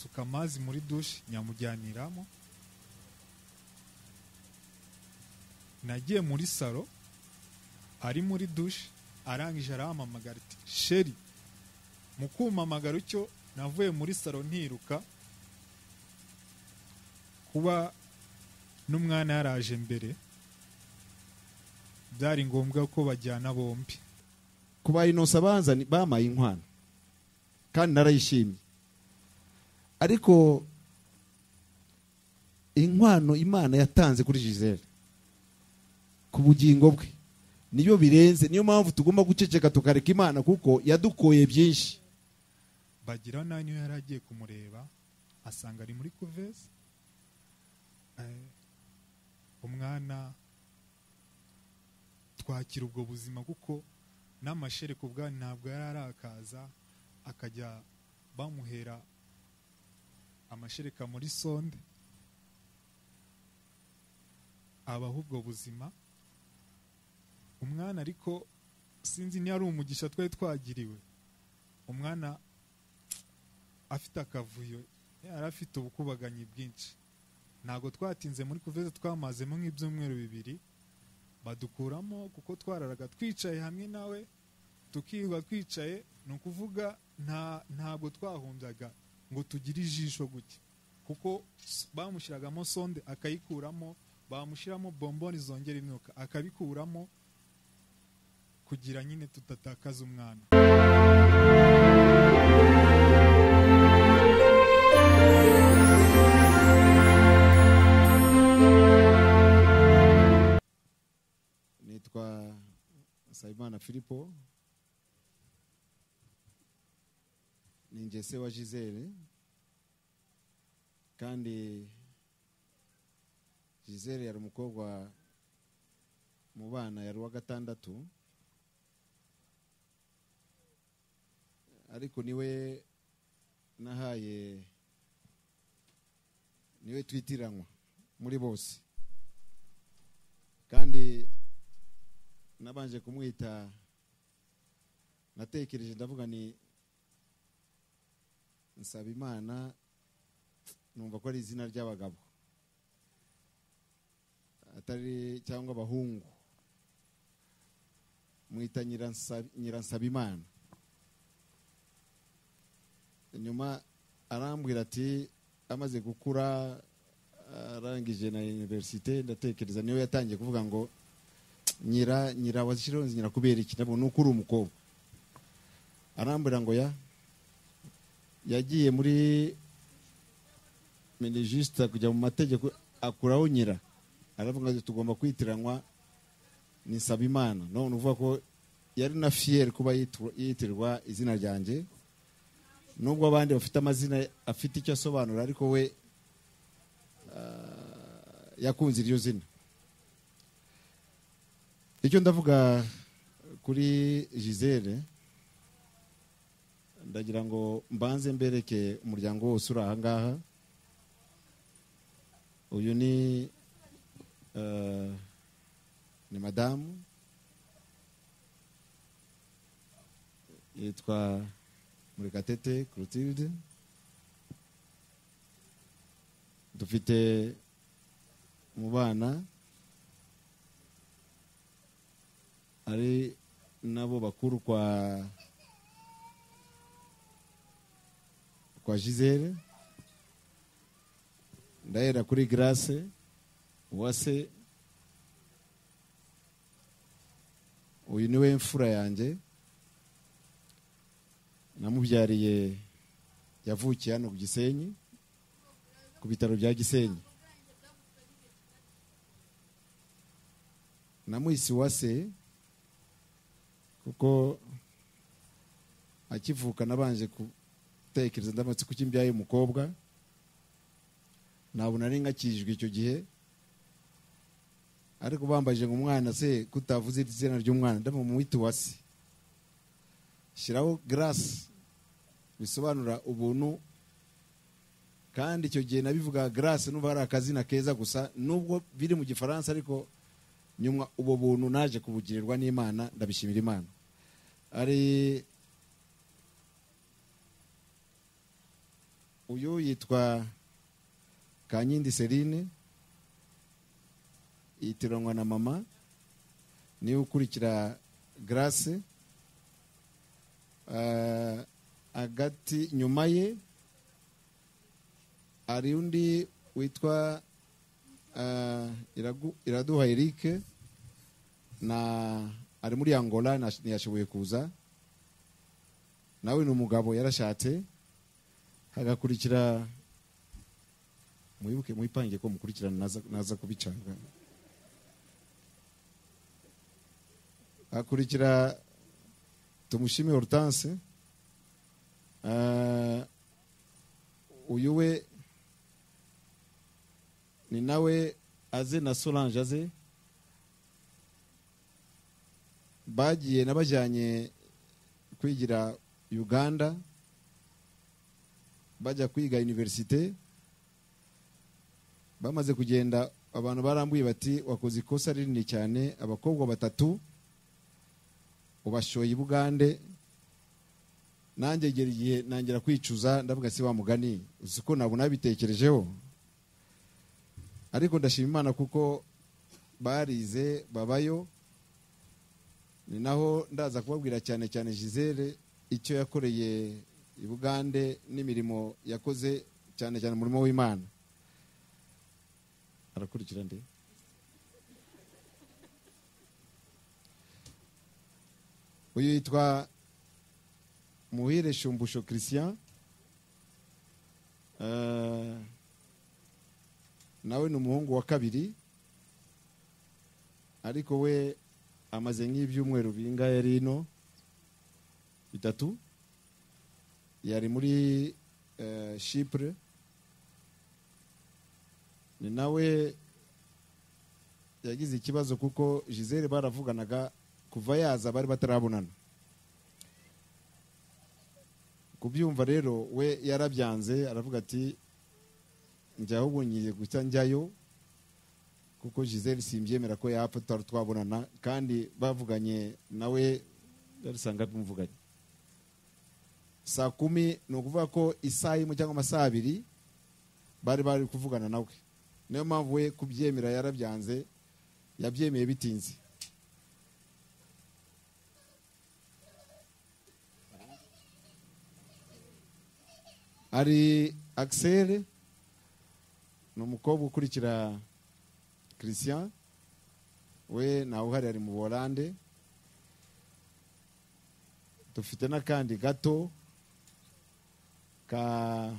Nsuka amazi muri douche nyamujyaniramo. Nagiye muri salo ari muri douche, arangije arampamagara ati chéri. Mu kumpamagara utyo navuye muri salo ntiruka, kuba n'umwana yaraje mbere byari ngombwa ko bajyana bombi. Kuba Innocent banza bamaye inkwano kandi narayishimye, ariko inkwano Imana yatanze kuri Gisele ku bugingo bwe niyo birenze. Niyo mpamvu tugomba guceceka tukareka Imana kuko yadukoye byinshi. Bagira nawe niyo yari agiye kumureba asanga ari muri couveuse. Umwana twakira ubwo buzima kuko n'amashereka ubwa ntabwo yari arakaza, akajya bamuhera amashereka muri sonde. Abaho ubwo buzima umwana, ariko sinzi ni ari umugisha twari twagiriwe. Umwana afite akavuyo, yari afite ubukubaganyi bwinshi. Ntabwo twatinze muri couveuse, twamazemo nk'ibyumweru 2 badukuramo kuko twararaga twicaye hamwe nawe, tukirwa twicaye. Ni ukuvuga ntabwo twahumbyaga ngo tugire ijisho gutya, kuko bamushyiragamo sonde akayikuramo, bamushyiramo bomboni zongera imyuka akabikuramo, kugira nyine tutatakaza umwana. Nitwa Nsabimana Filipo, ninjye se wa Gisele, kandi Gisele yari umukobwa mu bana, yari uwa 6, ariko niwe nahaye, niwe twitiranwa muri bose. Kandi nabanje kumwita, natekereje ndavuga ni Nsabimana, numva ko ari izina ry'abagabo atari cyangwa abahungu, mwita Nyiransabimana. Nyuma arambwira ati amaze gukura arangije na universite, ndatekereza niwe yatangiye kuvuga ngo nyira wazishironze nyira kubera iki, ndabona nuko uri umukobwa. Arambwira ngo yagiye muri minijista kujya mu mategeko akuraho nyira, aravuga ngo tugomba kwitiranwa ni Nsabimana. None uvuga ko yari na fier kuba yitirwa izina ryanjye, nubwo abandi bafite amazina afite icyo asobanura, ariko we yakunze iryo zina. Icyo ndavuga kuri Gisele, ndagira ngo mbanze mbereke umuryango wose uri aha ngaha. Uyu ni madamu yitwa Murekatete Clotilde. Dufite mu bana ari nabo bakuru kwa Gisele. Ndahera kuri Grace Uwase, uyu niwe mfura yanjye, namubyariye, yavukiye hano ku Gisenyi, ku bitaro bya Gisenyi. Namuhise Uwase kuko akivuka nabanje gutekereza ndamatse kuki mbyaye umukobwa, nabona ari nkakijwe icyo gihe, ariko bambaje ngo umwana se kutavuze izina ry'umwana, ndamumwita Uwase. Shyiraho Grace bisobanura ubuntu, kandi icyo gihe nabivuga Grace numva ari akazina keza gusa, nubwo biri mu Gifaransa, ariko nyuma ubo buntu naje kubugirirwa n'Imana, ndabishimira Imana. Ari Uyu yitwa Kanyindi Serine, yitiranwa na mama, niwe ukurikira Grace. Hagati nyuma ye hari undi witwa Iraduha Eric, na ari muri Angola, ntiyashoboye kuza, nawe ni umugabo yarashatse. Hagakurikira, mwibuke mwipange ko mukurikirana, naza kubicanga. Hakurikira Tumushime Hortense. Uyu we ni nawe aze na Solange aze, bagiye nabajyanye kwigira Uganda, bajya kwiga universite. Bamaze kugenda abantu barambuye bati wakoze ikosa rinini cyane, abakobwa batatu ubashoye i Bugande. Nanjye gera igihe nangira kwicuza, ndavuga si wa mugani, uzi ko ntabwo nabitekerejeho. Ariko ndashima Imana kuko barize babayo. Ni naho ndaza kubabwira cyane cyane Gisele icyo yakoreye i Bugande n'imirimo yakoze, cyane cyane umurimo w'Imana. Arakurikira nde? Uyu yitwa Muhire Shumbusho Christian. Nawe ni umuhungu wa kabiri, ariko we amaze nk'ibyumweru bingahe rino bitatu, yari muri Chypre. Ni nawe yagize ikibazo kuko Gisele baravuganaga kuva yaza bari batarabonana. Kubyumva rero we yarabyanze, aravuga ati njya ahubwo ngiye gusa njyayo, kuko Gisele simbyemera ko yapfa tutari twabonana, kandi bavuganye nawe yarisanga bumvuganye 10:00. Ni ukuvuga ko isaha imwe cyangwa amasaha abiri bari kuvugana nawe. Niyo mpamvu we kubyemera yarabyanze, yabyemeye bitinze. Ari Axel, ni umukobwa ukurikira Christian, we nawe uhari ari mu Buholande. Dufite n'akandi gato ka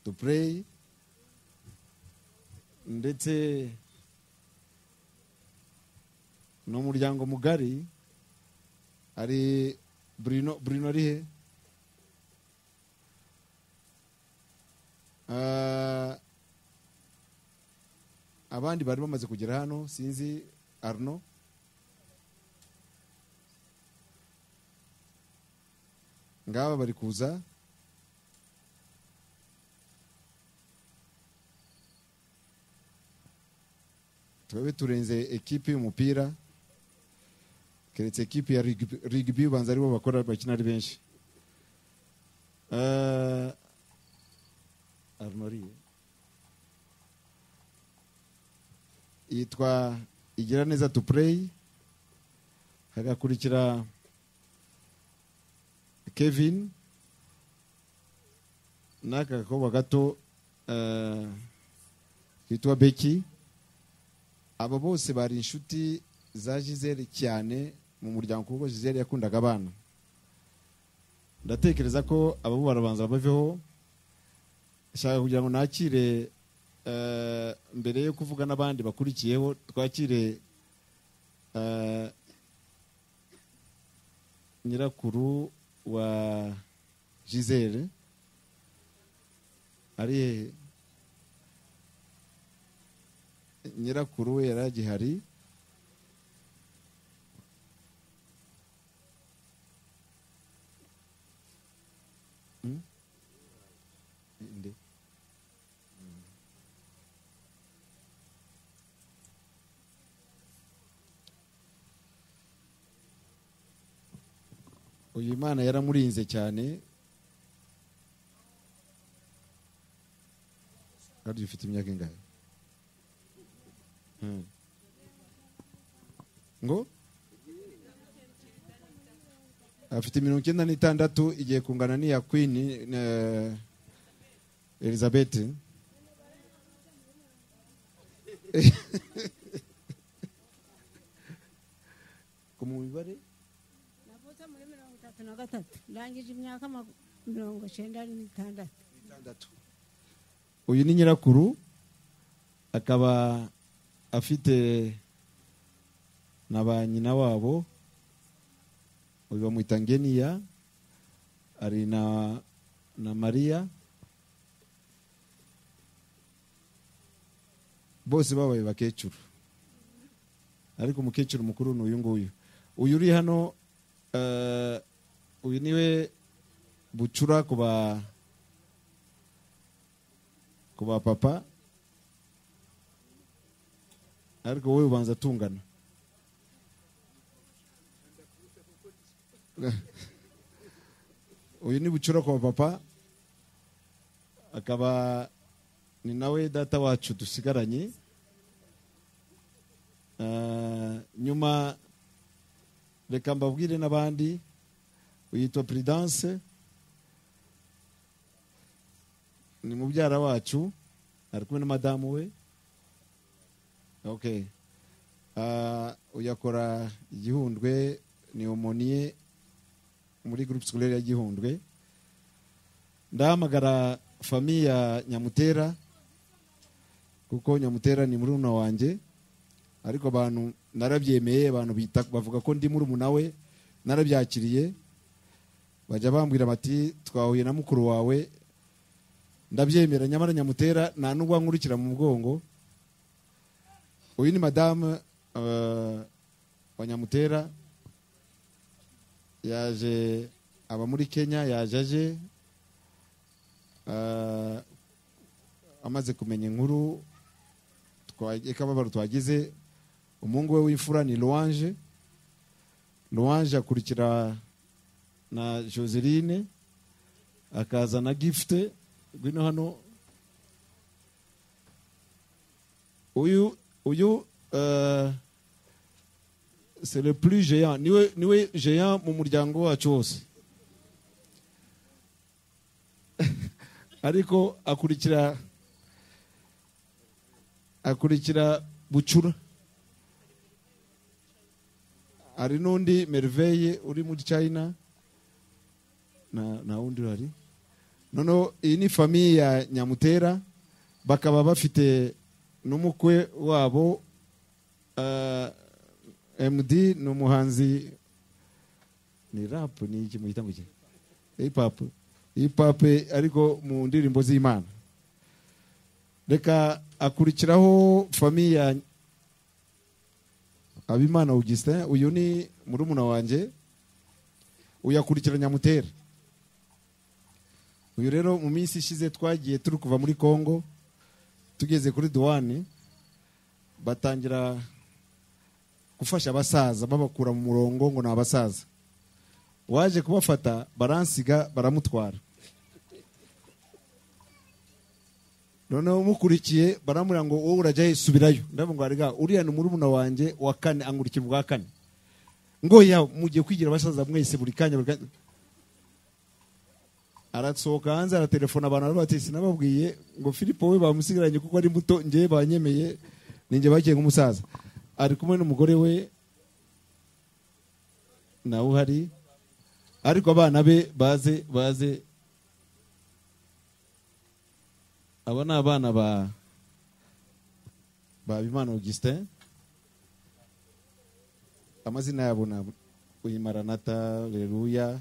Duprey, ndetse n'umuryango mugari. Ari Bruno, Bruno ari he? Abandi bari bamaze kugera hano, sinzi Arno. Ngaba bari kuza. Twebwe turenze ekipe y'umupira, keretse ekipe ya rugby banza aribo bakora bakina ari benshi. Arno yitwa Igiraneza to Pray. Hagakurikira Kevin n'aka gakobwa gato kitwa Becky. Aba bose bari inshuti za Gisele cyane mu muryango, kuko Gisele yakundaga abana. Ndatekereza ko abo barabanza baveho. Shaka kugira ngo nakire mbere yo kuvuga n'abandi bakurikiyeho, twakire nyirakuru wa Gisele. Ari nyirakuru we yaragihari. Inde uyu Imana yaramurinze cyane. Kandi ufite imyaka ingahe? Ngo afite 96, igiye kungana n'iya Queen Elizabeth. Ku mibare navutse muri 33, ndangije imyaka 96. Uyu ni nyirakuru, akaba afite na ba nyina wabo. Uyu bamwita Ngeniya, ari na Mariya, bose babaye bakecuru, ariko umukecuru mukuru ni uyu nguyu. Uyu uri hano, uyu niwe bucura kuba papa, ariko wowe ubanza tungana. Uyu ni bucura kwa papa, akaba ni nawe data wacu dusigaranye. Nyuma reka mbabwire n'abandi. Uyitwa Prudence, ni mubyara wacu, ari kumwe na madamu we. Okay. Uyakora Gihundwe, ni omoniye muri groupe scolaire ya Gihundwe. Ndahamagara famille ya Nyamutera, kuko Nyamutera ni murumuna wanjye, ariko abantu narabyemeye, abantu bita bavuga ko ndi murumuna we, narabyakiriye. Bajya bambwira bati twahuye na mukuru wawe, ndabyemera. Nyamara Nyamutera nta nubwo ankurikira mu mugongo. Uyu ni madame wa Nyamutera, yaje aba muri Kenya, yaje aje amaze kumenya inkuru ikababaro twagize. Umuhungu we w'imfura ni Louange. Louange akurikira na Joseline, akaza na Gift. Ngwino hano. Uyu c'est le plus géant, niwe géant mu muryango wacu wose, ariko akurikira bucura. Hari n'undi Merveille uri muri China, na wundi uhari. Noneho iyi ni famille ya Nyamutera, bakaba bafite n'umukwe wabo MD, ni umuhanzi, ni rap, ni iki muyita ngo iki? Hip hop. Hip hop ariko mu ndirimbo z'Imana. Reka akurikiraho famille ya Abimana Augustin, uyu ni murumuna wanjye, uyakurikira Nyamutera. Uyu rero mu minsi ishize twagiye turi kuva muri Congo, tugeze kuri douane batangira gufasha abasaza babakura mu murongo ngo ni abasaza. Waje kubafata baransiga baramutwara. Noneho mukurikiye baramubwira ngo wowe urajya subirayo. Ndavuga ngo arega uriya ni murumuna wanjye wa kane, angurikira ubwa kane. Ngo ya mugiye kwigira abasaza mwese buri kanya. Aratsohoka hanze aratelefona abantu bati sinababwiye ngo Filipo we bamusigaranye kuko ari muto, ngiye banyemeye ninjye bagiye nk'umusaza. Ari kumwe n'umugore we nawe uhari, ariko abana be baze aba ni abana ba Bimana Augustin. Amazina yabo na uyu Maranatha, Haleluya,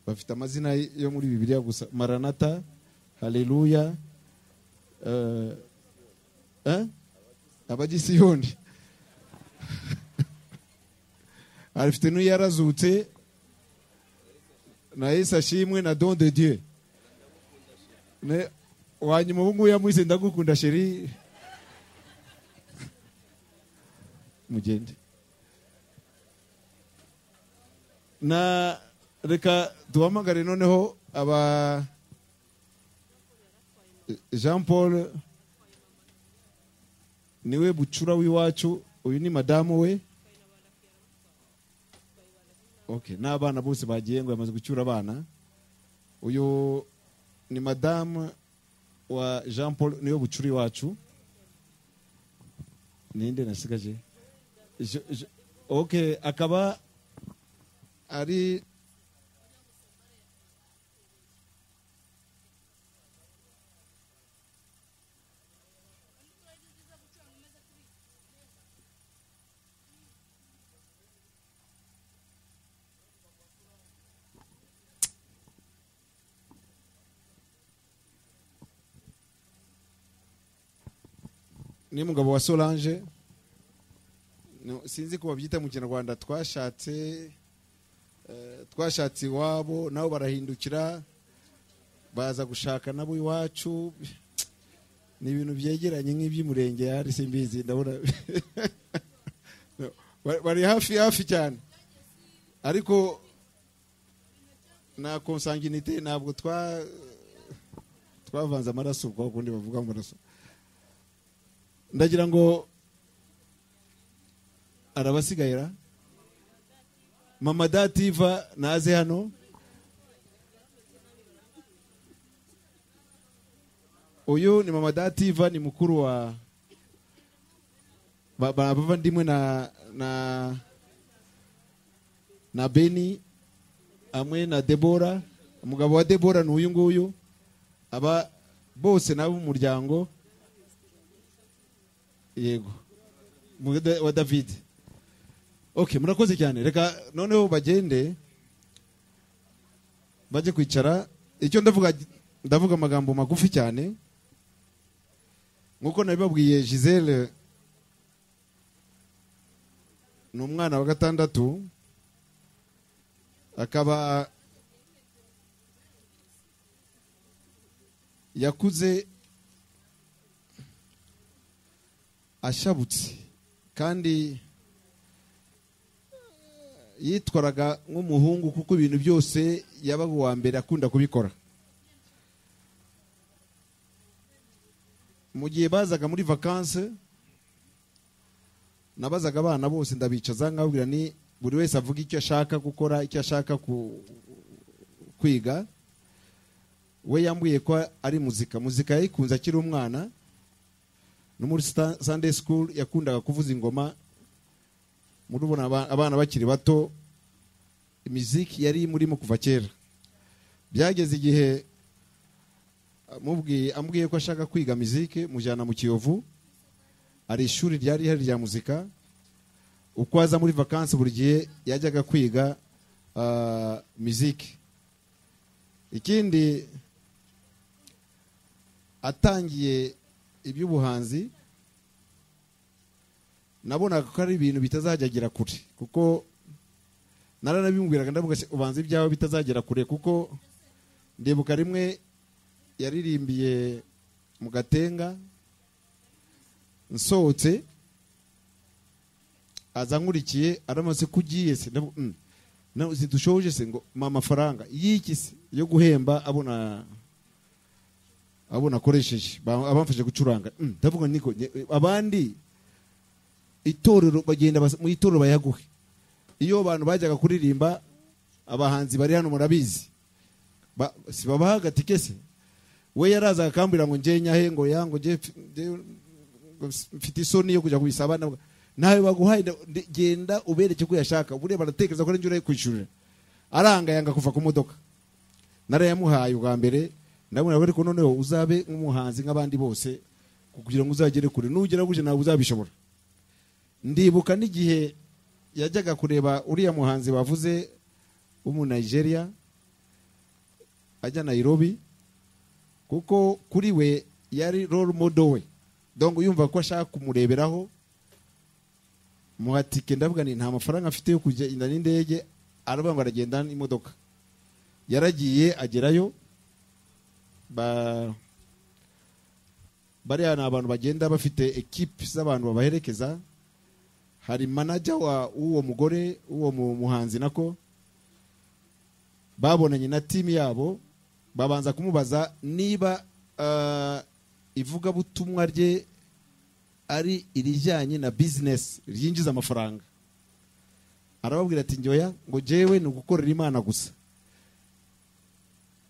bafite amazina yo muri Bibiliya gusa. Maranatha, Haleluya, abagisiyoni. Arifite n'uyarazutse na Yesu ashimwe na don de Dieu. Ne wanyuma ubu ngubu yamwise ndagukunda sheri. Mugende. Na reka duhamagare noneho aba Jean Paul niwe bucura w'iwacu, uyu ni madamu we. Okay, n'abana bose bagiye ngo yamaze gucyura abana. Uyu ni madamu wa Jean Paul, niwe bucura iwacu. Ninde nasigaje? Okay, akaba ari ni mugabo wa Solange. No, sinzi ko babyita mu Kinyarwanda, twashatse iwabo nabo barahindukira baza gushaka nabo iwacu. Ni ibintu byegeranye nk'iby'umurenge yari simbizi, ndabona bari hafi cyane, ariko na consanguinité ntabwo twavanze amaraso kwa kundi bavuga amaraso. Ndagira ngo arabasigayira Mama Dativa naze hano. Uyu ni Mama Dativa, ni mukuru wa bavandimwe na Beni amwe na Debora. Umugabo wa Debora ni uyu nguyu. Aba bose nabo mu muryango yego wa David. Okay, murakoze cyane. Reka noneho bagende baje kwicara. Icyo ndavuga amagambo magufi cyane. Nkuko nabibabwiye, Giselle ni umwana wa gatandatu, akaba yakuze ashabutse kandi yitwaraga nk'umuhungu, kuko ibintu byose yabaga uwa mbere akunda kubikora. Mu gihe bazaga muri vacances, nabazaga abana bose ndabicaza nkababwira ni buri wese avuga icyo ashaka gukora, icyo ashaka kwiga. We yambwiye ko ari muzika. Muzika yayikunze akiri umwana, no muri Sunday school yakundaga kuvuza ingoma. Murubona abana bakiri bato imiziki yari murimo kuva kera. Byageze igihe ambwiye ko ashaka kwiga muziki, mujyana mu Kiyovu, ari ishuri ryari hari rya muzika. Uko aza muri vacances buri gihe yajyaga kwiga muziki. Ikindi, atangiye iby'ubuhanzi, nabonaga ko ari ibintu bitazajya kure, kuko naranabimbwiraga ndavuga ubanza ibyawe bitazagera kure, kuko ndibuka rimwe yaririmbiye mu Gatenga, nsohotse aza nkurikiye, aramaze kugiye se zidushoje se ngo mama amafaranga y'iki se yo guhemba abona akoresheje abamfashe gucuranga. Ndavuga niko abandi itorero bagenda mu itorero bayaguhe. Iyo abantu bajyaga kuririmba, abahanzi bari hano murabizi, si babaha gatike se? We yarazaga akambwira ngo nje nyahe, ngo yango nje mfite isoni yo kujya kubisaba, nawe baguhaye genda ubereke ko yashaka. Bure baratekereza ko njye kwishurira. Aranga yanga kuva ku modoka. Narayamuhaye ubwa mbere, ndabona ariko noneho uzabe nk'umuhanzi nk'abandi bose kugira ngo uzagere kure. Nugera guje nawe uzabishobora. Ndibuka n'igihe yajyaga kureba uriya muhanzi bavuze w'umu Nigeria ajya Nairobi, kuko kuri we yari role model we, donc yumva ko ashaka kumureberaho. Muhatike ndavuga ni nta mafaranga afite yo kugenda n'indege, aravuga ngo aragenda n'imodoka. Yaragiye agerayo, bariya ni abantu bagenda bafite equipe z'abantu babaherekeza. Hari manager wa uwo mugore, uwo muhanzi nako, babonanye na team yabo, babanza kumubaza niba ivugabutumwa rye ari irijyanye na business ryinjiza amafaranga. Arababwira ati njoya ngo jewe ni ugukorera Imana gusa.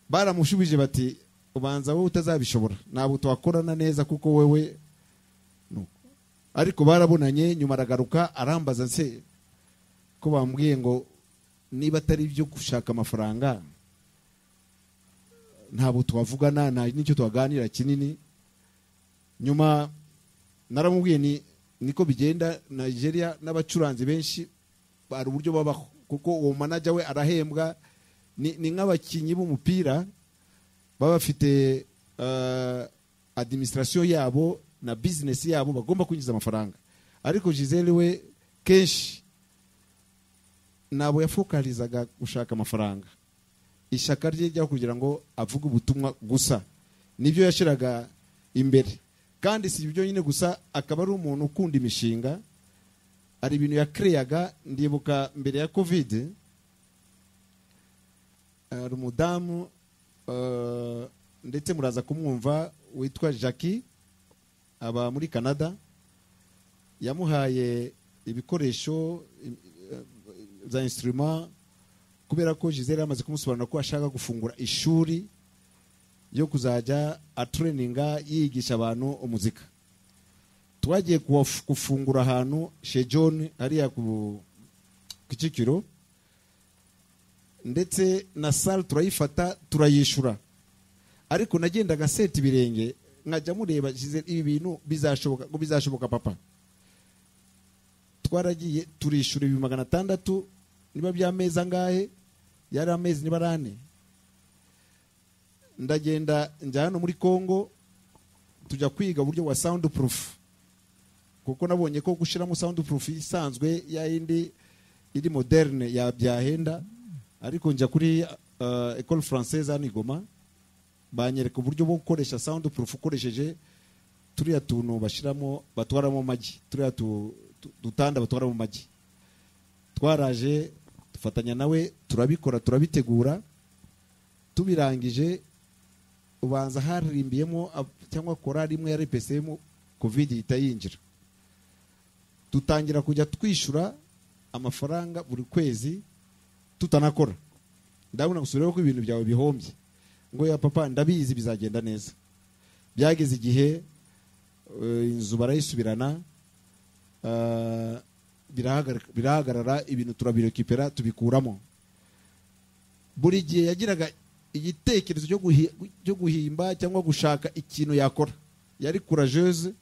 Baramushubije bati ubanza wowe utazabishobora, ntabwo twakorana neza kuko wewe no. Ariko barabonanye nyuma aragaruka arambaza nse ko bambwiye ngo niba atari ibyo gushaka amafaranga ntabwo twavugana, nta nicyo twaganira kinini. Nyuma naramubwiye ni niko bigenda Nigeria n'abacuranzi benshi bari uburyo babaho, kuko uwo manager we arahembwa, ni nk'abakinyi b'umupira baba bafite administration yabo na business yabo bagomba kwinjiza amafaranga. Ariko Gisele we kenshi nabo yafokalizaga gushaka amafaranga, ishyaka rye ryo kugira ngo avuge ubutumwa gusa nibyo yashiraga imbere. Kandi si ibyo nyine gusa, akaba ari umuntu ukunda imishinga, ari ibintu yakreyaga. Ndibuka mbere ya Covid hari umudamu ndetse muraza kumwumva witwa Jackie, aba muri Canada, yamuhaye ibikoresho za instrument kubera ko Gisele yamaze kumusobanurira ko ashaka gufungura ishuri yo kuzajya atraininga yigisha abantu umuzika. Twagiye gufungura ahantu chez John hariya ku Kicukiro, ndetse na salle turayifata turayishura, ariko nagendaga seta ibirenge nkajya mureba Gisele ibi bintu bizashoboka, ngo bizashoboka papa. Twaragiye turishura 600 niba by'amezi angahe, yari amezi niba arane. Ndagenda njya hano muri Congo tujya kwiga uburyo wa soundproof, kuko nabonye ko gushiramo soundproof isanzwe ya yindi iri moderne ya byahenda. Ariko njya kuri École Française hano i Goma, banyereka uburyo bwo gukoresha soundproof ukoresheje turiya tuntu bashiramo batwaramo amagi, turiya dutanda batwaramo amagi. Twaraje dufatanya nawe turabikora turabitegura, tubirangije ubanza haririmbiyemo cyangwa korali imwe ya RPCM, Covid ihita yinjira. Dutangira kujya twishura amafaranga buri kwezi tutanakora. Ndabona gusubiraho ko ibintu byawe bihombye, ngo ya papa ndabizi bizagenda neza. Byageze igihe inzu barayisubirana, birahagarara, ibintu turabirekipera tubikuramo. Buri gihe yagiraga igitekerezo cyo guhimba cyangwa gushaka ikintu yakora. Yari courageuse,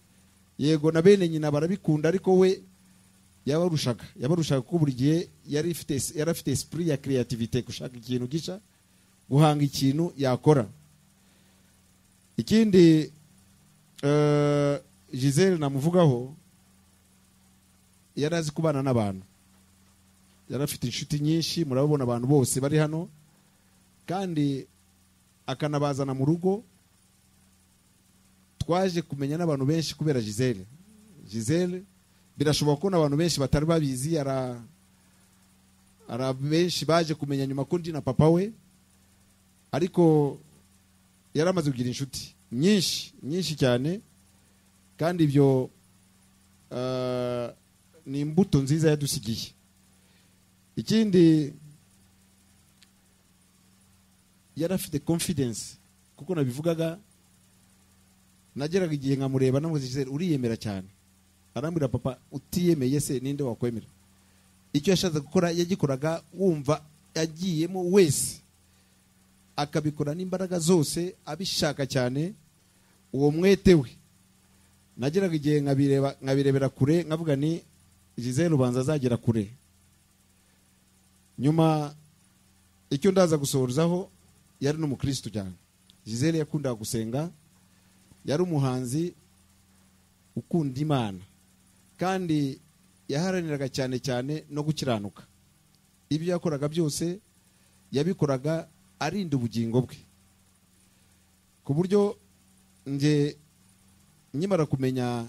yego na bene nyina barabikunda, ariko we yabarushaga kuko buri gihe yari afite esprit ya creativité, gushaka ikintu gisha, guhanga ikintu yakora. Ikindi Gisele namuvugaho, yari azi kubana n'abantu, yari afite inshuti nyinshi, murababona abantu bose bari hano, kandi akanabazana mu rugo. Twaje kumenya n'abantu benshi kubera Gisele. Gisele birashoboka ko n'abantu benshi batari babizi, ara benshi baje kumenya nyuma ko ndi na papa we, ariko yaramaze kugira inshuti nyinshi nyinshi cyane, kandi ibyo ni imbuto nziza yadusigiye. Ikindi yari afite confidence, kuko nabivugaga nageraga igihe nkamureba namuze Gisele uriyemera cyane, arambwira papa utiyemeye se ninde wakwemera. Icyo yashatse gukora yagikoraga wumva yagiyemo wese, akabikora n'imbaraga zose abishaka cyane, uwo mwete we. Nageraga igihe nkabirebera kure, nkavuga ni Gisele ubanza azagera kure. Nyuma icyo ndaza gusohozaho, yari n'umukristo cyane. Gisele yakundaga gusenga, yari umuhanzi ukunda Imana, kandi yaharaniraga cyane cyane no gukiranuka. Ibyo yakoraga byose yabikoraga arinda ubugingo bwe, ku buryo nge nkimara kumenya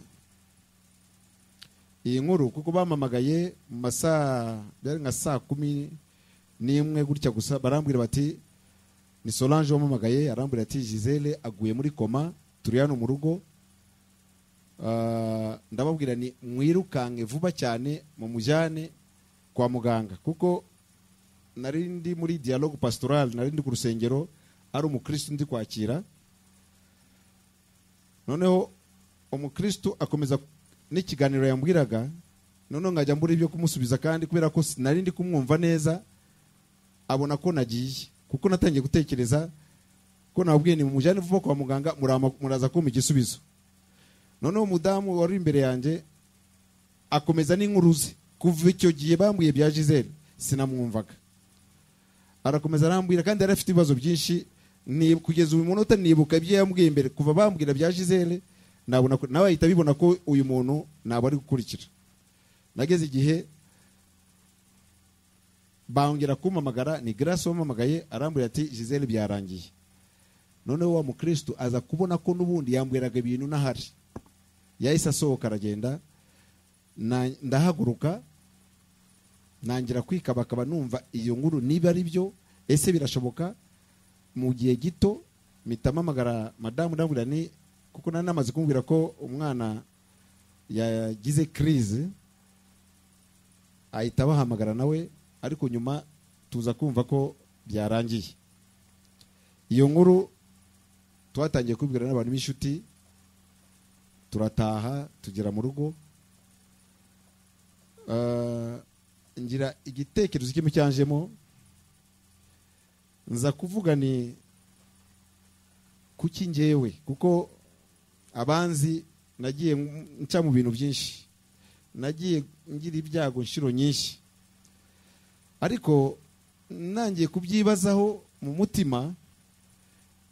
iyi nkuru, kuko bamamagaye mu masaha byari nka saa 11 gutya gusa, barambwira bati Ni Solange wampamagaye, arambwira ati Gisele aguye muri koma, turi hano mu rugo. Ndababwira ni mwirukanke vuba cyane mumujyane kwa muganga, kuko nari ndi muri dialogue pastoral, nari ndi ku rusengero, ari umukristo ndi kwakira. Noneho umukristo akomeza n'ikiganiro yambwiraga, noneho nkajya mbura ibyo kumusubiza, kandi kubera ko nari ndi kumwumva neza abona ko nagiye, kuko natangiye gutekereza ko nababwiye ni mumujyane vuba kwa muganga, muraza kumpa igisubizo. Noneho umudamu wari imbere yanjye akomeza n'inkuru ze. Kuva icyo gihe bambwiye bya Gisele sinamwumvaga, arakomeza arambwira, kandi yari afite ibibazo byinshi. Ni kugeza uyu munota nibuka ibyo yambwiye mbere, kuva bambwira bya Gisele nabona nawe ahita abibona ko uyu muntu ntabwo ari gukurikira. Nageze igihe bongera kumpamagara, ni Grace wampamagaye, arambwira ati Gisele byarangiye. Noneho wa mukristo aza kubona ko n'ubundi yambwiraga ibintu nahari, yahise asohoka aragenda. Ndahaguruka nangira kwikabakaba numva iyo nkuru niba ari byo, ese birashoboka? Mu gihe gito mpita mpamagara madamu, ndamubwira ni kuko nari namaze kumubwira ko umwana yagize crise, ahita abahamagara nawe, ariko nyuma tuza kumva ko byarangiye. Iyo nkuru twatangiye kubibwira n'abantu b'inshuti, turataha tugera mu rugo. Ngira igitekerezo kimwe cyanjemo, nza kuvuga ni kuki njyewe, kuko abanzi nagiye nca mu bintu byinshi, nagiye ngira ibyago inshuro nyinshi, ariko nangiye kubyibazaho mu mutima,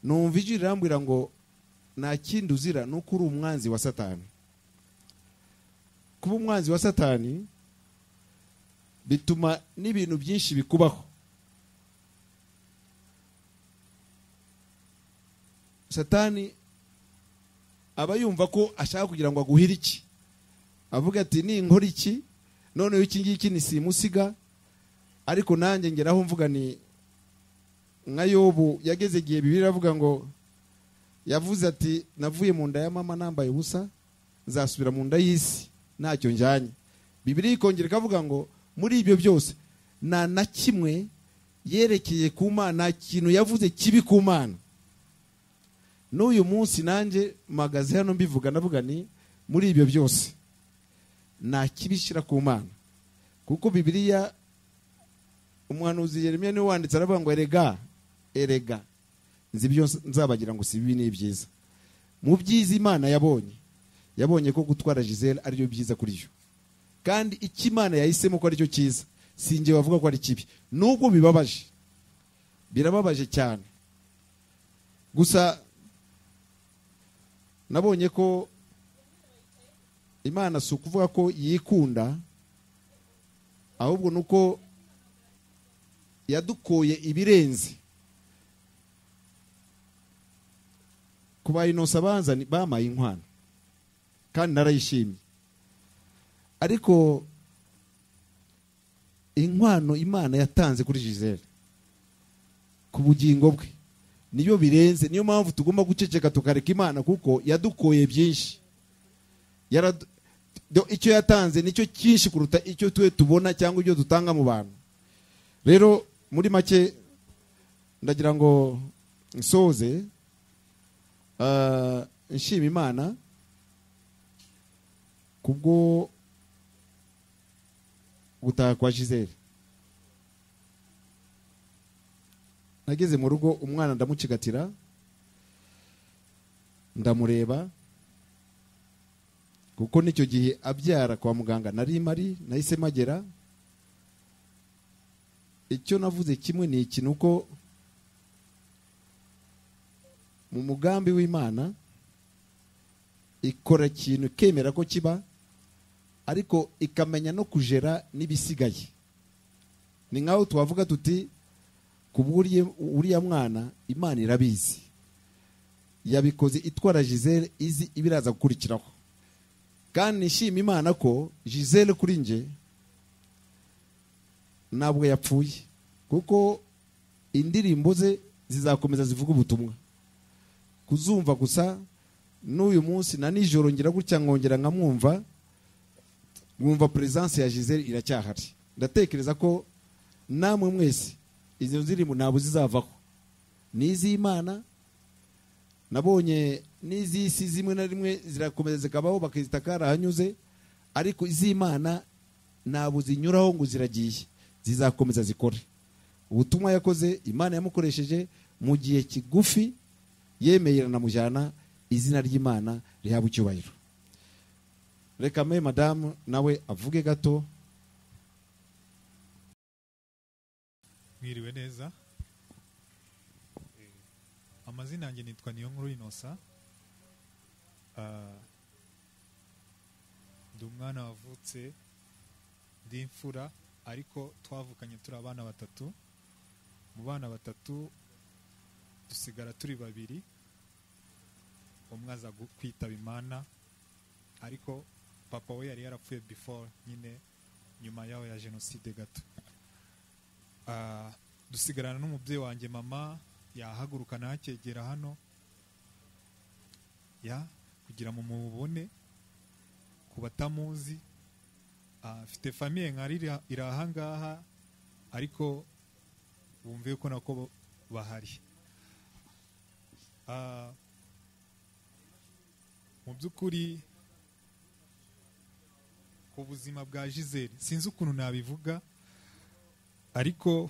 numva ijwi rirambwira ngo nta kindi uzira nuko uri umwanzi wa Satani. Kuba umwanzi wa Satani bituma n'ibintu byinshi bikubaho. Satani aba yumva ko ashaka kugira ngo aguhire iki, avuga ati ninkora iki noneho iki ngiki ni simusiga. Ariko nanjye ngeraho mvuga ni nka Yobu yageze igihe Bibiliya iravuga ngo yavuze ati navuye mu nda ya mama nambaye ubusa, nzasubira mu nda y'isi ntacyo njyanye. Bibiliya ikongera ikavuga ngo muri ibyo byose nta na kimwe yerekeye ku Mana, kintu yavuze kibi ku Mana. N'uyu munsi nanjye mpagaze hano mbivuga, navuga ni muri ibyo byose nta kibishyira ku Mana, kuko Bibiliya umuhanuzi Yeremiya niwe wanditse aravuga ngo erega erega nzi ibyo nzabagira ngo si bibi ni ibyiza. Mu byiza Imana yabonye ko gutwara Gisele ari byo byiza kuri yo, kandi icyo Imana yahisemo ko ari cyo cyiza sinjye bavuga ko ari kibi, nubwo bibabaje, birababaje cyane. Gusa nabonye ko Imana si ukuvuga ko yikunda, ahubwo nuko yadukoye ibirenze. Kuba Innocent abanza bamaye inkwano kandi narayishimye, ariko inkwano Imana yatanze kuri Gisele ku bugingo bwe niyo birenze. Niyo mpamvu tugomba guceceka tukareka Imana, kuko yadukoye byinshi. Icyo yatanze nicyo cyinshi kuruta icyo twe tubona cyangwa ibyo dutanga mu bantu. Rero muri make ndagira ngo nsoze nshima Imana kubwo gutaha kwa Gisele. Nageze mu rugo umwana ndamucigatira, ndamureba, kuko nicyo gihe abyara kwa muganga nari mari nahise magera. Icyo navuze kimwe ni iki, nuko mu mugambi w'Imana ikora ikintu kemera ko kiba, ariko ikamenya no kujera n'ibisigaye. Ni nkaho twavuga tuti kubwuriye uriya mwana Imana irabizi, yabikoze itwara Gisele izi ibiraza gukurikiraho. Kandi nshima Imana ko Gisele kuri nje ntabwo yapfuye, kuko indirimbo ze zizakomeza zivuga ubutumwa. Kuzumva gusa n'uyu munsi na nijoro ngira gutya nkongera nkamwumva, mwumva presence ya Gisele iracyahari. Ndatekereza ko namwe mwese izo ndirimbo ntabwo zizavaho, n'iz'Imana nabonye n'iz'isi zimwe na rimwe zirakomeza zikabaho bakizita karahanyuze, ariko iz'Imana ntabwo zinyuraho ngo ziragiye, zizakomeza zikore. Ubutumwa yakoze Imana yamukoresheje mu gihe kigufi, yemeye iranamujyana, izina ry'Imana rihabwa icyubahiro. Reka me madamu nawe avuge gato. Mwiriwe neza. Amazina yanjye nitwa Niyonkuru Innocent. Ndi umwana wavutse ndi imfura, ariko twavukanye turi abana batatu. Mu bana batatu dusigara turi babiri, umwe aza kwitaba Imana, ariko papa we yari yarapfuye before nyine nyuma yaho ya jenoside gato. Dusigarana n'umubyeyi wanjye mama, yahaguruka nakegera hano ya kugira mu mubone ku batamuzi. Afite famille nkari iri aha ngaha, ariko bumve ko nako bahari. Mu by'ukuri ku buzima bwa Gisele sinzi ukuntu nabivuga, ariko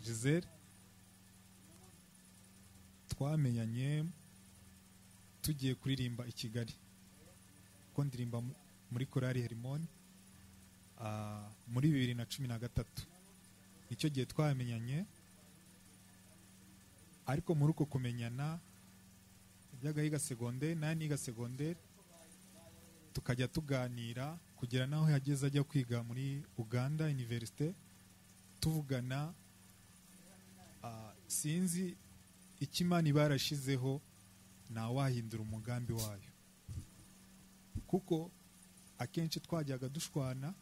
Gisele twamenyanye tugiye kuririmba i Kigali, ko ndirimba muri Korali Hermon muri 2013 nicyo gihe twamenyanye. Ariko muri uko kumenyana yajyaga yiga secondaire naye niga secondaire, tukajya tuganira kugera naho yageze ajya kwiga muri Uganda University, tuvugana. Sinzi icyo Imana ibarashizeho ntawahindura umugambi wayo, kuko akenshi twajyaga dushwana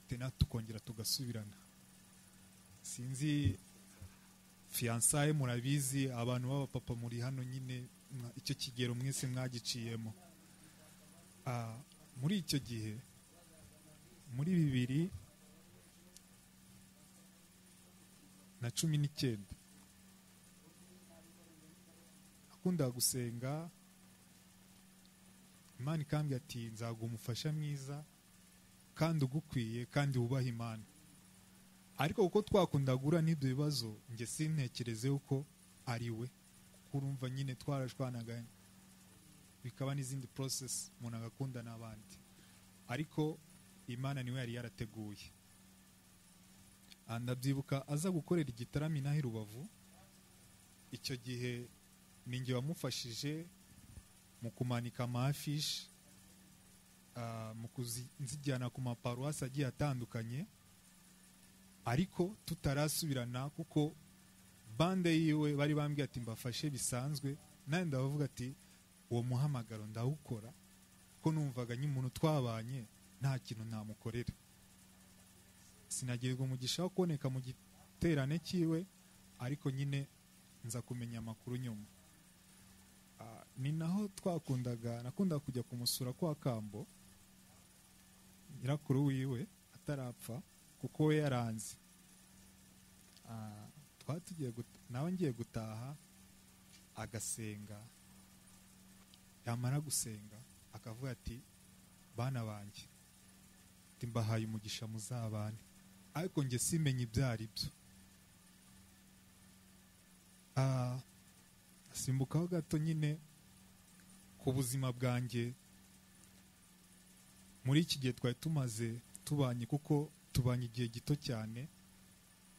tena tukongera tugasubirana. Sinzi fiançailles murabizi, abantu b'abapapa muri hano nyine icyo kigero mwese mwagiciyemo. Muri icyo gihe muri 2019 akunda gusenga, Imana ikambwira ati nzaguha umufasha mwiza kandi ugukwiye kandi wubaha Imana. Ariko kuko twakundagura n'ibyo bibazo nge sintekereze uko ari we, kuko urumva nyine twarashwanaga bikaba n'izindi process umuntu agakunda n'abandi, ariko Imana niwe yari yarateguye. Ndabyibuka aza gukorera igitaramo inaha i Rubavu, icyo gihe ninjye wamufashije mu kumanika amafishi, mu kuzijyana ku maparuwasi agiye atandukanye, ariko tutarasubirana kuko bande yiwe bari bambwiye ati mbafashe bisanzwe, nawe ndabavuga ati uwo muhamagaro ndawukora ko numvaga ny'umuntu twabanye nta kintu namukorera. Sinagirwa umugisha wo kuboneka mu giterane cyiwe, ariko nyine nza kumenya amakuru nyuma. Ni naho twakundaga, nakundaga kujya kumusura kwa Kambo nyirakuru wiwe atarapfa, kuko we yaranze. Twatugiye nawe ngiye gutaha agasenga, yamara gusenga akavuga ati bana banjye mbahaye umugisha muzabane, ariko nge simenye ibyo ari byo. Simbukaho gato nyine ku buzima bwanjye muri iki gihe twari tumaze tubanye, kuko tubanye igihe gito cyane,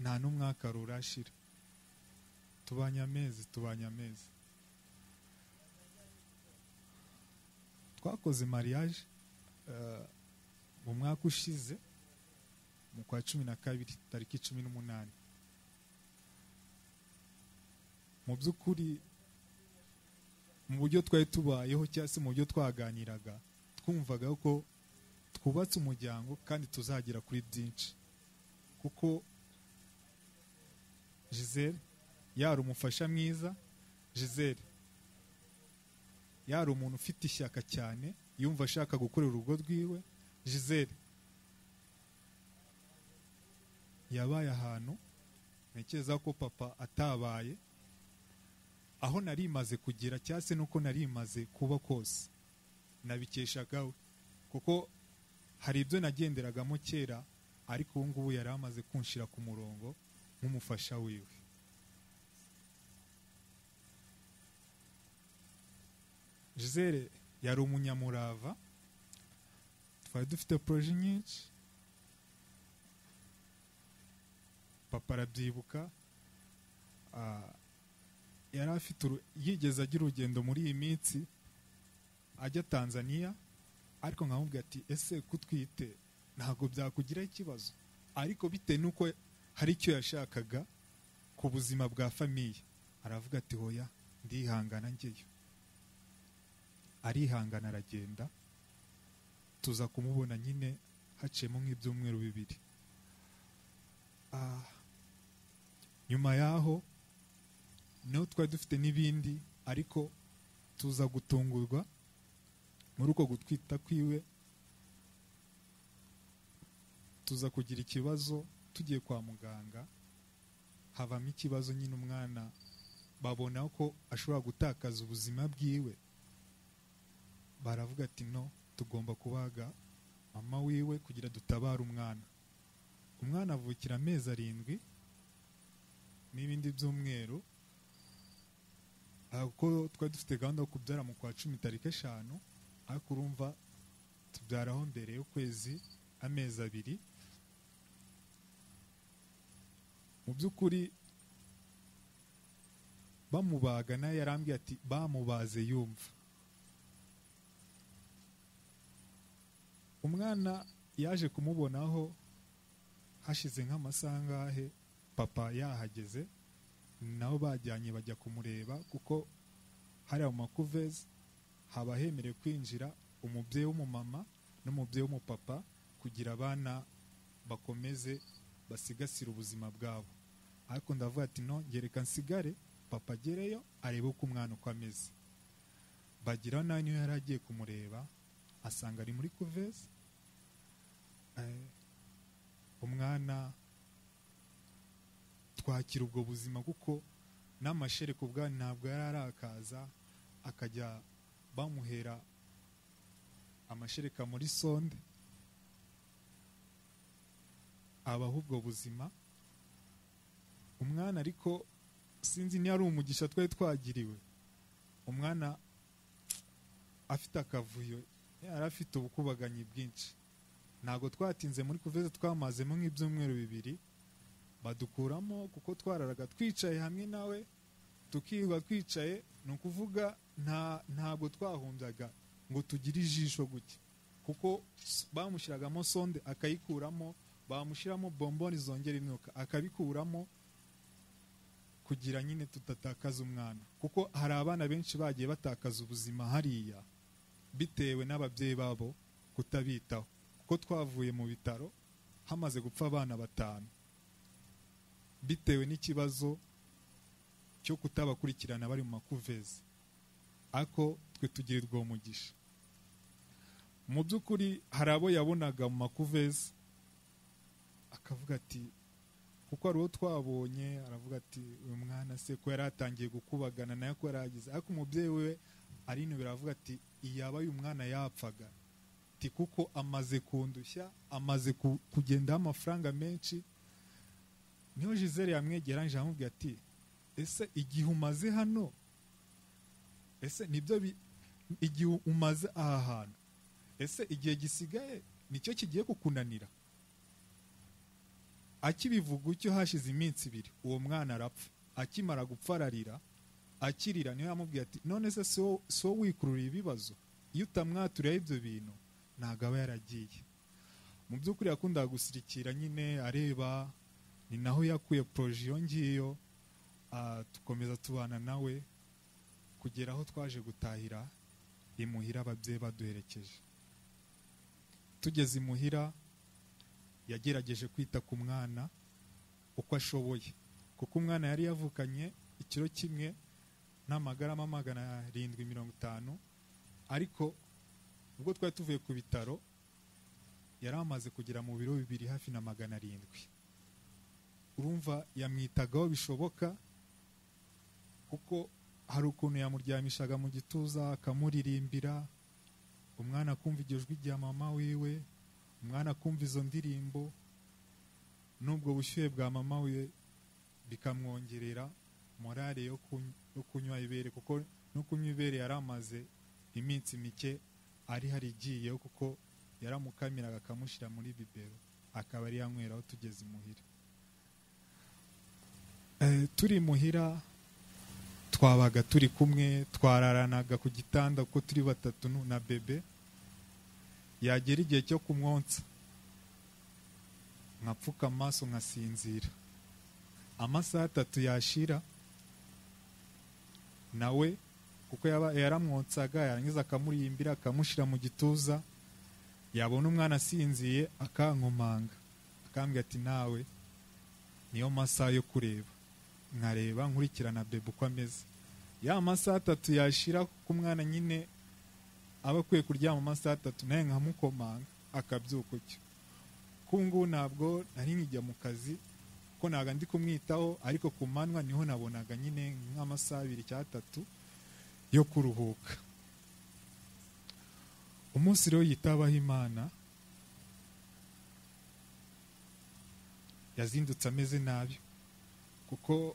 nta n'umwaka rurashira, tubanye amezi. Twakoze mariage mu mwaka ushize mu kwa 12 tariki 18. Mu by'ukuri mu buryo twari tubayeho cyangwa se mu buryo twaganiraga, twumvaga ko twubatse umuryango kandi tuzagera kuri byinshi, kuko Gisele yari umufasha mwiza. Gisele yari umuntu ufite ishyaka cyane, yumva ashaka gukorera urugo rwiwe. Gisele yabaye ahantu ntekereza ko papa atabaye, aho nari maze kugira cyase nuko nari maze kuba kose nabikeshaga we, kuko hari ibyo nagenderagamo kera, ariko ubu ngubu yari amaze kunshira ku murongo nk'umufasha wiwe. Gisele yari umunyamurava, twari dufite projet nyinshi. Papa arabyibuka, yari afite yigeze agira urugendo muri iyi minsi ajya Tanzania, ariko nkamubwira ati ese kutwite ntabwo byakugira ikibazo, ariko bitewe nuko hari icyo yashakaga ku buzima bwa famiye aravuga ati hoya ndihangana ngeyo. Arihangana aragenda, tuza kumubona nyine haciyemo nk'ibyumweru 2. Nyuma yaho naho twari dufite n'ibindi, ariko tuza gutungurwa muri uko gutwita kwiwe, tuza kugira ikibazo tugiye kwa muganga, havamo ikibazo nyine umwana babona ko ashobora gutakaza ubuzima bwiwe. Baravuga ati no, tugomba kubaga mama wiwe kugira dutabare umwana. Umwana avukira amezi 7 n'ibindi byumweru, kuko twari dufite gahunda yo kubyara mu kwa 10 tariki 5, ariko urumva tubyaraho mbere y'ukwezi amezi 2. Mu by'ukuri bamubaga naye yarambwiye ati bamubaze yumva. Umwana yaje kumubonaho hashize nk'amasaha angahe papa yahageze, nabo bajyanye bajya kumureba, kuko hari mu makuveze haba hemerewe kwinjira umubyeyi w'umumama n'umubyeyi w'umupapa kugira abana bakomeze basigasira ubuzima bwabo. Ariko ndavuga ati no, ngereka nsigare papa agereyo arebe uko umwana uko ameze. Bagira nawe niyo yari agiye kumureba asanga ari muri kuveze. Umwana twakira ubwo buzima, kuko n'amashereka ubwa ntabwo yari arakaza, akajya bamuhera amashereka muri sonde, abaho ubwo buzima. Umwana ariko sinzi niba ari umugisha twari twagiriwe, umwana afite akavuyo, yari afite ubukubaganyi bwinshi. Ntabwo twatinze muri kuveze, twamazemo nk'ibyumweru 2, badukuramo kuko twararaga twicaye hamwe nawe, tukirwa twicaye, ni ukuvuga ntabwo twahumbyaga ngo tugire ijisho gutya, kuko bamushyiragamo sonde akayikuramo, bamushyiramo bomboni zongera imyuka akabikuramo, kugira nyine tutatakaza umwana. Kuko hari abana benshi bagiye batakaza ubuzima hariya bitewe n'ababyeyi babo kutabitaho. Kuko twavuye mu bitaro hamaze gupfa abana 5 bitewe n'ikibazo cyo kutabakurikirana bari mu makuveze, ariko twe tugirirwa umugisha. Mu by'ukuri hari abo yabonaga mu makuveze akavuga ati, kuko ari uwo twabonye, aravuga ati uyu mwana se ko yari atangiye gukubagana nayo ko yaragize, ariko umubyeyi we arinubira aravuga ati iyaba uyu mwana yapfaga, ati kuko amaze kundushya, amaze kugendaho amafaranga menshi. Niho Gisele yamwegera nje amubwira ati ese igihe umaze hano, ese nibyo igihe umaze aha hantu, ese igihe gisigaye nicyo kigiye kukunanira? Akibivuga icyo hashize iminsi 2 uwo mwana arapfa. Akimara gupfa ararira, akirira niyo yamubwiye ati none se so wikururiye ibibazo, iyo utamwaturiye ibyo bintu ntabwo aba yaragiye. Mu by'ukuri yakundaga gusirikira nyine areba, ni naho yakuye projet iyo ngiyo. Tukomeza tubana nawe kugera aho twaje gutahira imuhira, ababyeyi baduherekeje. Tugeze imuhira yagerageje kwita ku mwana uko ashoboye, Kuko umwana yari yavukanye ikiro kimwe n'amagarama 750, ariko ubwo twari tuvuye ku bitaro yari amaze kugera mu biro 2 hafi na 700. Urumva yamwitagaho bishoboka, kuko hari ukuntu yamuryamishaga mu gituza akamuririmbira, umwana akumva iryo jwi rya mama wiwe, umwana akumva izo ndirimbo n'ubwo bushyuhe bwa mama wiwe, bikamwongerera morale yo kunywa ibere, kuko no kunywa ibere yari amaze iminsi mike ari harigiyeho, kuko yaramukamiraga akamushyira muri bibero akaba ari yanyweraho tugeze imuhira. Turi muhira twabaga turi kumwe, twararanaga ku gitanda kuko turi batatu na bebe. Yagera igihe cyo kumwonsa nkapfuka amaso nkasinzira, amasaha 3 yashira nawe, kuko yaramwonsaga yarangiza akamurimbira akamushyira mu gituza, yabona umwana asinziye akankomanga akambwira ati nawe niyo masaha yo kureba. Nkareba nkurikirana bebe uko ameze. Ya masaha 3 yashira, kuko umwana nyine aba akwiye kuryama amasaha 3, naye nkamukomanga akabyuka utyo. Kuko ntabwo nari nkijya mu kazi kuko ntabwo ndi kumwitaho, ariko ku manywa niho nabonaga nyine nk'amasaha 2 cyangwa 3 yo kuruhuka. Umunsi rero yitabaho Imana, yazindutse ameze nabi, kuko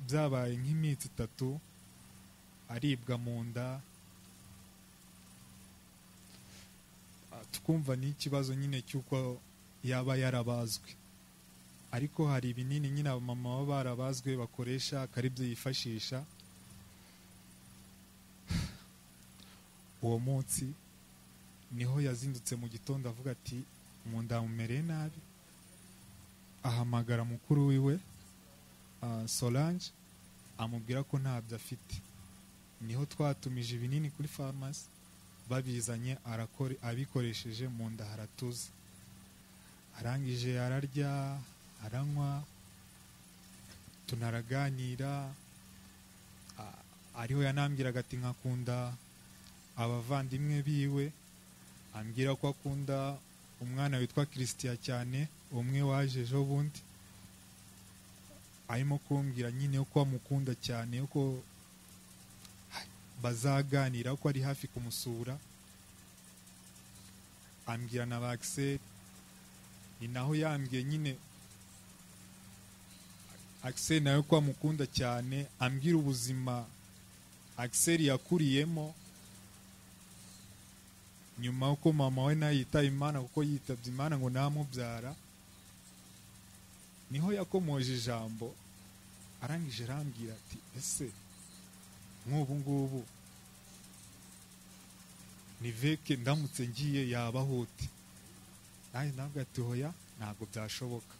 byabaye nk'iminsi 3 aribwa mu nda, tukumva n'ikibazo nyine cy'uko yaba yarabazwe. Ariko hari ibinini nyine abamama baba barabazwe bakoresha, akaribyo yifashisha. Uwo munsi niho yazindutse mu gitondo avuga ati mu nda mumereye nabi, ahamagara mukuru wiwe Solange, amubwira ko ntabyo afite. Niho twatumije ibinini kuri farumasi, babizanye abikoresheje mu nda haratuza. Arangije ararya, aranywa, tunaraganira. Ariho yanambwiraga ati nkakunda abavandimwe biwe, ambwira ko akunda umwana witwa Christian cyane, umwe waje ejo bundi, arimo kumbwira nyine uko amukunda cyane, uko bazaganira, uko ari hafi kumusura. Ambwira na Axel, ni naho yambwiye nyine Axel nawe ko amukunda cyane, ambwira ubuzima Axel yakuriyemo nyuma uko mama we nawe yitaye Imana, kuko yitabye Imana ngo namubyara. Niho yakomoje ijambo, arangije arambwira ati ese nk'ubu ngubu niveke ndamutse ngiye yabahote? Nanjye nabwo ati hoya ntabwo byashoboka,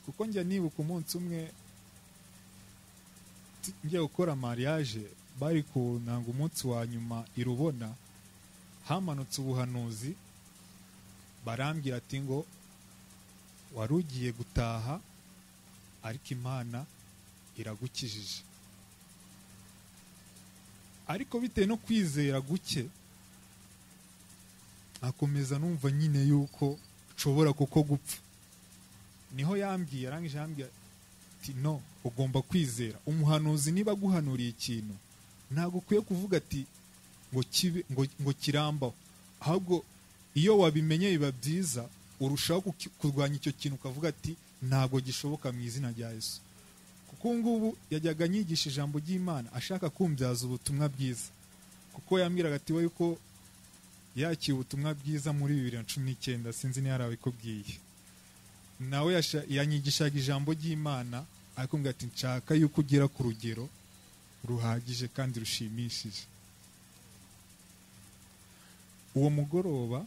kuko njya nibuka umunsi umwe njya gukora mariage, bari kunanga umunsi wa nyuma irubona, hamanutse ubuhanuzi barambwira ati ngo wari ugiye gutaha ariko Imana iragukijije. Ariko bitewe no kwizera guke akomeza numva nyine yuko nshobora kuko gupfa. Niho yambwiye, arangije yambwiye ati no, ugomba kwizera. Umuhanuzi niba aguhanuriye ikintu ntabwo ukwiye kuvuga ati ngo kibe ngo kirambaho, ahubwo iyo wabimenye biba byiza, urushaho kurwanya icyo kintu ukavuga ati ntabwo gishoboka mu izina rya Yesu. Kuko ngubu yajyaga anyigisha ijambo ry'Imana ashaka kumbyaza ubutumwa bwiza, kuko yambwiraga ati we yuko yakiye ubutumwa bwiza muri 2019, sinzi niba yarabikubwiye. Nawe yanyigishaga ijambo ry'Imana ariko ati nshaka yuko ugera ku rugero ruhagije kandi rushimishije. Uwo mugoroba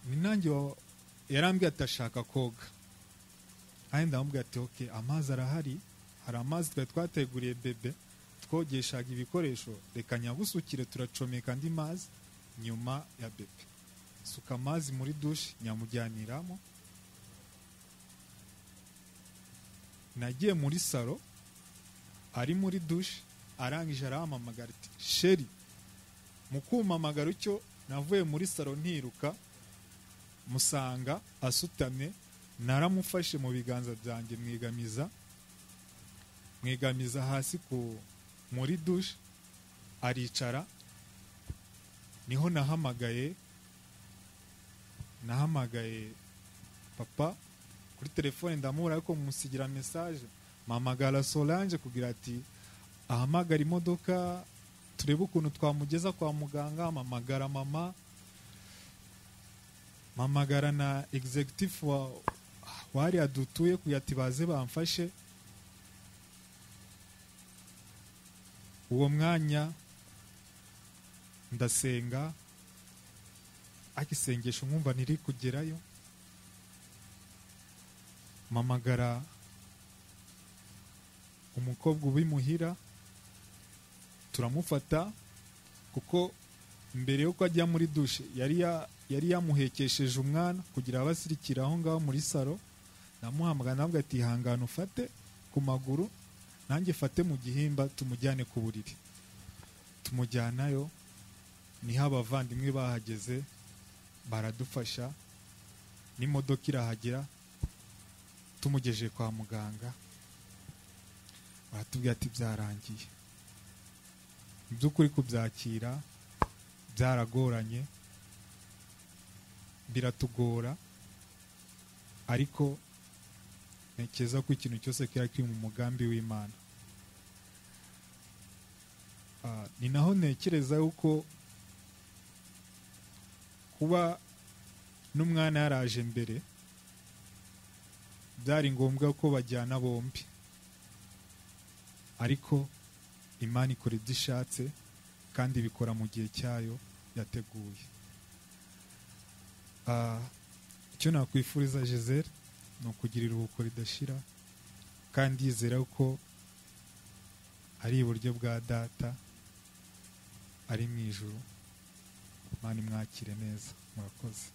ni nanjye yarambwiye ati ashaka koga, kandi ndamubwira ati okay, amazi arahari, hari amazi twari twateguriye bebe twogeshaga ibikoresho, reka nyagusukire turacomeka andi mazi nyuma ya bebe. Suka amazi muri douche nyamujyaniramo, Nagiye muri salo ari muri douche, arangije arampamagara ati chéri. Mu kumpamagara icyo, navuye muri salo ntiruka, musanga asutamye. Naramufashe mu biganza byanjye, mwegamiza hasi ku muri douche, aricara. Niho nahamagaye papa kuri telefone, ndamubura, ariko musigira message, mpamagara Solange kugira ati ahamagara imodoka turebe ukuntu twamugeza kwa muganga. Mpamagara mama, mpamagara na executive wa wariya dutuye kugira ati baze bamfashe. Uwo mwanya ndasenga, ariko isengesho nkumva ntiri kugerayo. Mpamagara umukobwa ubimuhira, turamufata, kuko mbere yuko ajya muri douche yari yamuhekesheje umwana kugira abasirikira aho ngaho muri salo. Namuhamagara navuga ati ihangane ufate ku maguru, nanjye fate mu gihimba, tumujyane ku buriri. Tumujyanayo, niho abavandimwe bahageze baradufasha, n'imodoka irahagera. Tumugejeje kwa muganga baratubwira ati byarangiye. Mu by'ukuri kubyakira byaragoranye, biratugora, ariko ntekereza ko ikintu cyose kiba kiri mu mugambi w'Imana. Ni naho ntekereza yuko kuba n'umwana yaraje mbere byari ngombwa ko bajyana bombi, ariko Imana ikora ibyo ishatse kandi ibikora mu gihe cyayo yateguye. Icyo nakwifuriza Gisele ni ukugira iruhuko ridashira, kandi yizera ko ari iburyo bwa data ari mu ijuru. Imana imwakire neza. Murakoze.